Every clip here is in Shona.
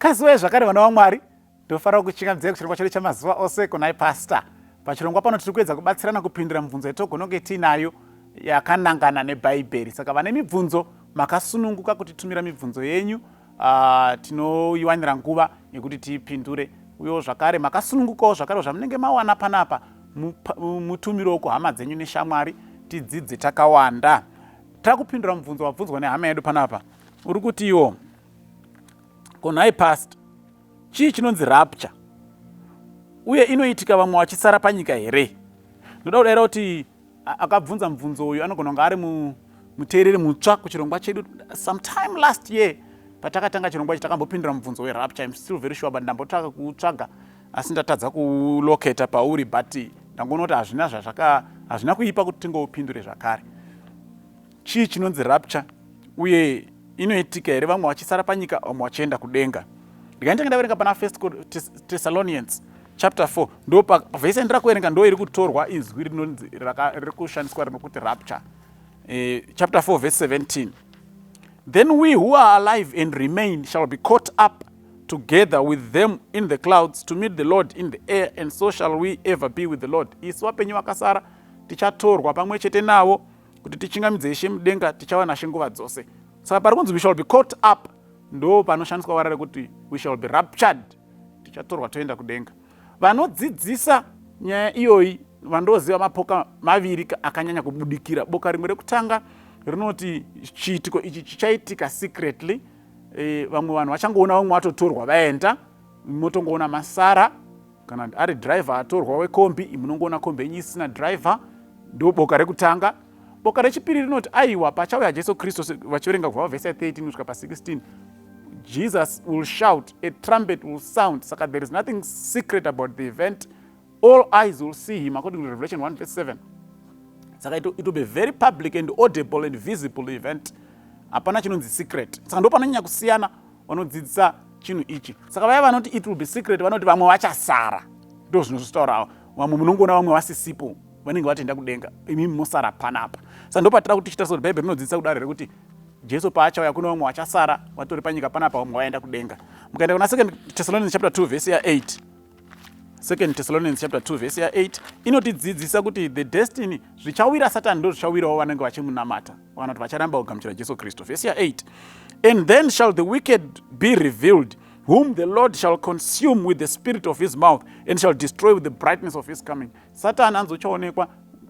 Kaziwai zvakare vana vaMwari, ndofara kukuchingamidzai kuchirongwa chedu chamazuva ose kunai Pastor. Pachirongwa pano tiri kuedza kubatsirana kupindura mibvunzo yatogona kunge tiinayo yakanangana neBhaibheri. Saka vane mibvunzo makasununguka kutitumira mibvunzo yenyu, tinoiwanira nguva yekuti tiipindure. Uyewo zvakare makasunungukawo zvakare zvamunenge mawana panapa mutumirewo kuhama dzenyu neshamwari tidzidze takawanda. Takupindura mubvunzo wabvunzwa nehama yedu panapa. Uri kuti iwo ko nhai pastor, chii chinonzi rapture uye inoitika vamwe vachisara panyika here? Ndoda kudaira kuti akabvunza mubvunzo uyu anogona kunge ari muteereri mutsva kuchirongwa chedu. Sometime last year patakatanga chirongwa ichi takambopindura mubvunzo werapture. I'm still very sure, but ndambotsvaka kuutsvaga asi ndatadza kuloketa pauri, but ndangoona kuti hazvina zvazvaka hazvina kuipa kuti tingoupindure zvakare. Chii chinonzi rapture uye inoitika here vamwe vachisara panyika vamwe vachienda kudenga? Ndikaitanga ndaverenga pana First Thessalonians chapter 4, ndo pavhesi yandira kuverenga ndo iri kutorwa inzwi rinonzi riri kushandiswa rinokuti rapture. Chapter 4 verse 17: "Then we who are alive and remain shall be caught up together with them in the clouds to meet the Lord in the air, and so shall we ever be with the Lord." Isu vapenyu vakasara tichatorwa pamwe chete navo kuti tichingamidze Ishe mudenga, tichava nashe nguva dzose. Saka pari kunzi "we shall be caught up" ndo panoshandiswa vara rekuti we shall be raptured, tichatorwa toenda kudenga. Vanodzidzisa nyaya iyoyi vandoziva mapoka maviri akanyanya kubudikira. Boka rimwe rekutanga rinoti chiitiko ichi chichaitika secretly. Vamwe vanhu vachangoona vamwe vatotorwa vaenda, motongoona masara. Kana ari driver atorwa wekombi, munongoona kombi yenyu isina driver. Ndo boka rekutanga. Boka rechipiri rinoti aiwa, pachauya Jesu Kristu, vachiverenga kubva pavhesi ya13 kusvika pa16, Jesus will shout, a trumpet will sound, saka there is nothing secret about the event. All eyes will see him, according to Revelation 1 verse 7. Saka it will be very public and audible and visible event, hapana chinonzi secret. Saka ndo panonyanya kusiyana vanodzidzisa chinhu ichi. Saka vaya vanoti it will be secret vanoti vamwe vachasara, ndo zvinozvitaurawo. Vamwe munongoona vamwe vasisipo, vanenge vatoenda kudenga, imi mosara panapa. Saka ndo patira kuti tichitarisa kuti Bhaibheri rinodzidzisa kudaro here kuti Jesu paachauya kune vamwe vachasara vatori panyika panapa, vamwe vaenda kudenga. Mukaenda kuna Second Thessalonians chapter 2 verse ya8, Second Thessalonians chapter 2 verse ya8 inotidzidzisa kuti the destiny zvichawira Satani ndo zvichawirawo vanenge vachimunamata kana kuti vacharamba kugamuchira Jesu Kristu. Vhesi ya8: "And then shall the wicked be revealed, whom the Lord shall consume with the spirit of his mouth and shall destroy with the brightness of his coming." Satani anzi uchaonekwa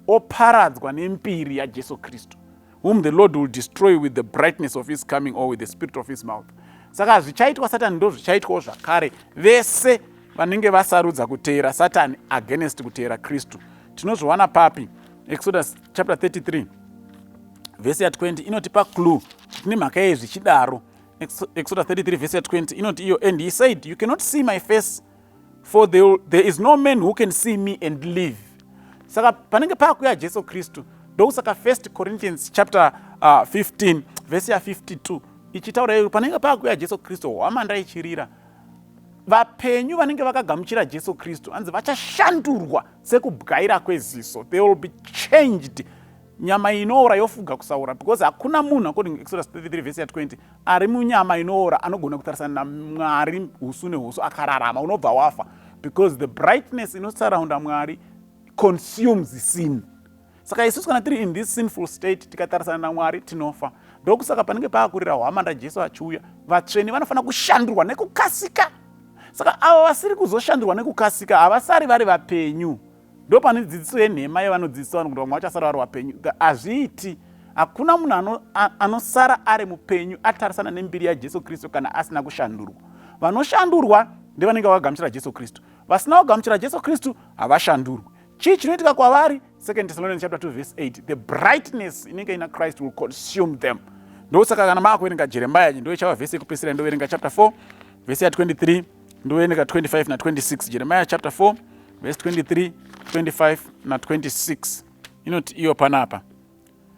oparadzwa nembiri yaJesu Kristu. Whom the Lord will destroy with the brightness of his coming or with the spirit of his mouth. Saka zvichaitwa Satani ndo zvichaitwawo zvakare vese vanenge vasarudza kuteera Satani against kuteera Kristu. Tinozviwana papi? Exodus chapter 33 vhesi ya20 inotipa clue tine mhaka yei zvichidaro. Exodus 33 vhesi ya20 inoti iyo, "And he said, 'You cannot see my face, for there is no man who can see me and live.'" Saka panenge paakuya Jesu Kristu, ndokusaka First Corinthians chapter 15 vhesi ya52 ichitaura iyo, panenge paakuya Jesu Kristu, hwamanda ichirira, vapenyu vanenge vakagamuchira Jesu Kristu hanzi vachashandurwa sekubwaira kweziso. They will be changed, nyama inoora yofuga kusaura, because hakuna munhu, according Exodus 33 vhesi ya20, ari munyama inoora anogona kutarisana naMwari usu neusu akararama. Unobva wafa because the brightness inosaraunda Mwari consumes sin. Saka isusu kana tiri in this sinful state, tikatarisana naMwari tinofa. Ndokusaka panenge paakurira hwamanda Jesu achiuya, vatsvene vanofanira kushandurwa nekukasika. Saka avo vasiri kuzoshandurwa nekukasika havasari vari vapenyu. Ndo pane dzidziso yenhema yevanodzidzisa vanhu kuti vamwe vachasara vari vapenyu. Hazviiti. Hakuna munhu anosara ari mupenyu atarisana nembiri yaJesu Kristu kana asina kushandurwa. Vanoshandurwa ndevanenge vakagamuchira Jesu Kristu. Vasina kugamuchira Jesu Kristu havashandurwi. Chii chinoitika kwavari? Second Thessalonians chapter 2 verse 8: the brightness inenge ina Christ will consume them. Ndosaka kana maakuverenga Jeremiah, ndo ichava vhesi yekupedzisira, ndoverenga chapter 4 vhesi ya23, ndoverenga 25 na26. Jeremiah chapter 4 verse 23, 25 na26 inoti iyo panapa,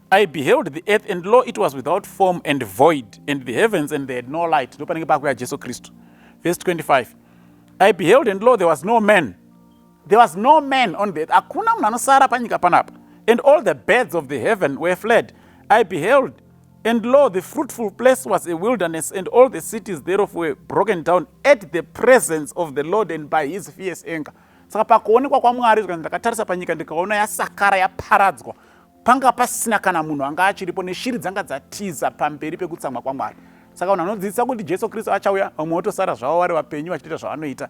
"I beheld the earth, and lo, it was without form and void, and the heavens, and they had no light." Ndo panenge pakuya Jesu Kristu. Verse 25: "I beheld, and lo, there was no man. There was no man on the earth." Hakuna munhu anosara panyika panapa. "And all the birds of the heaven were fled. I beheld, And lo, the fruitful place was a wilderness, and all the cities thereof were broken down at the presence of the Lord and by his fierce anger. Saka pakuonekwa kwaMwari, zvikanzi ndakatarisa panyika ndikaona yasakara, yaparadzwa, panga pasina kana munhu anga achiripo, neshiri dzanga dzatiza pamberi pekutsamwa kwaMwari. Saka vanhu vanodzidzisa kuti Jesu Kristu achauya, vamwe votosara zvavo vari vapenyu vachitoita zvavanoita,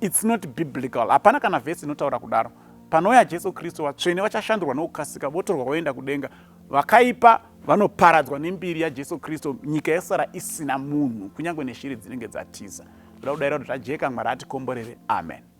it's not biblical. Hapana kana vhesi inotaura kudaro. Panouya Jesu Kristu, vatsvene vachashandurwa nokukasika, votorwa voenda kudenga. Vakaipa vanoparadzwa nembiri yaJesu Kristu, nyika yosara isina munhu, kunyange neshiri dzinenge dzatiza. Ndoda kudaira kuti zvajeka. Mwari atikomborere. Amen.